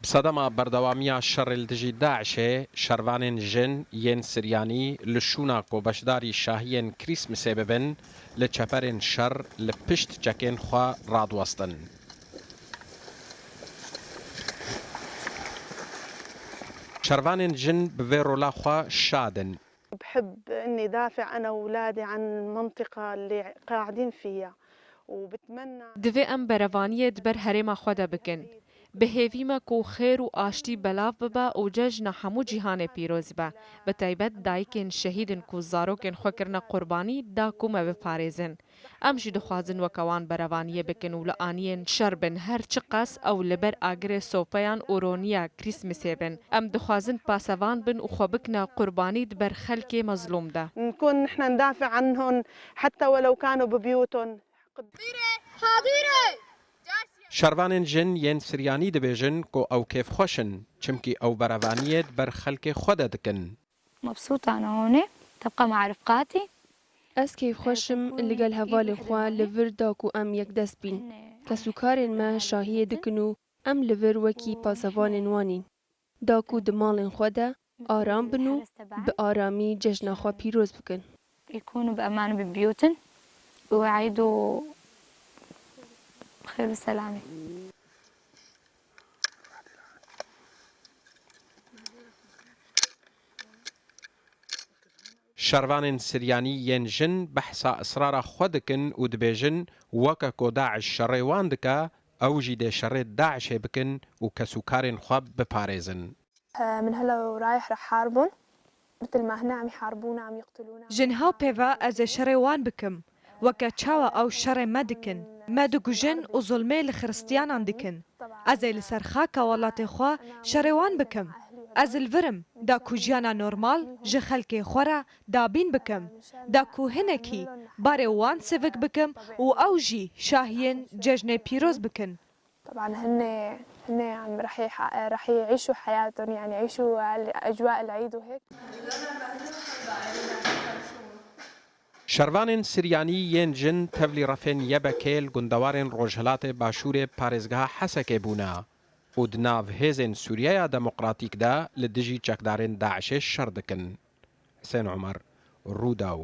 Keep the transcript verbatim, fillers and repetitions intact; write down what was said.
Bi sedema berdewamiya şerê li dijî DAIŞê, şervanên jin yên Siryanî li şûna ku beşdarî şahiyên Krîsmisê bibin, li çeperên şer li pişt çekên xwe radiwestin. Şervanên jin bi vê rola xwe şad in. بحب إني دافع أنا وولادي عن المنطقة اللي قاعدين فيها، وبتمنى Divê em berevaniyê di ber herêma xwe de bikin. Bi hêvî me ku xêr û aştî belav bibe û cejna hemû cîhanê pîroz be. Bi taybet dayikên şehîd in ku zarokên xwe kirine qurbanî da ku me biparêzin. Em jî dixwazin weke wan berevaniyê bikin û li aniyên şer bin, her çiqas ew li ber agirê sopeyan û roniya Krîsmisê bin. Em dixwazin pasevan bin û xwe bikine qurbanî di ber xelkê mezlûm de. نكون نحن ندافع عنهم حتى ولو كانوا ببيوتهم. Şervanên jin yên Siryanî dibêjin ku ew kêfxweş in, çimkî ew berevaniyê di ber xelkê xwe de dikin. مبسوطة أنا هون، تبقى مع رفقاتي. Ez kêfxweş im li gel hevalên xwe li vir da ku em yekdest bîn. Kes û karên me şahiyê dikin û em li vir wekî pasevanên wan în. Da ku di malên xwe de aram bin û bi aramî cejna xwe pîroz bikin. يكونوا بأمان ببيوتن ويعيدوا بخير وسلامة. Şervanên Siryanî yên jin behsa israra xwe dikin û dibêjin, weke ku DAIŞ şerê wan dike, ew jî dê şerê DAIŞê bikin û kes û karên xwe biparêzin. من هلا ورايح رح حاربهم مثل ما هن عم يحاربونا، عم يقتلونا. Ji niha pê ve ez ê şerê wan bikim, weke çawa ew şerê me dikin, me dikujin û zulmê li xiristiyanan dikin. Ez ê li ser xaka welatê xwe şerê wan bikim. Ez li vir im, da ku jiyana normal ji xelkê xwe re dabîn bikim, da ku hinekî barê wan sivik bikim û ew jî şahiyên cejnê pîroz bikin. طبعا هن هن عم رح يح... رح يعيشوا حياتهم، يعني يعيشوا أجواء العيد وهيك. Şervanên Siryanî yên jin tevlî refên Y B K'ê li gundewarên rojhilatê başûrê parêzgeha Hesekê bûne û di nav hêzên Sûriyeya Demokratîk de li dijî çekdarên DAIŞê şer dikin. Husên Omer, Rûdaw.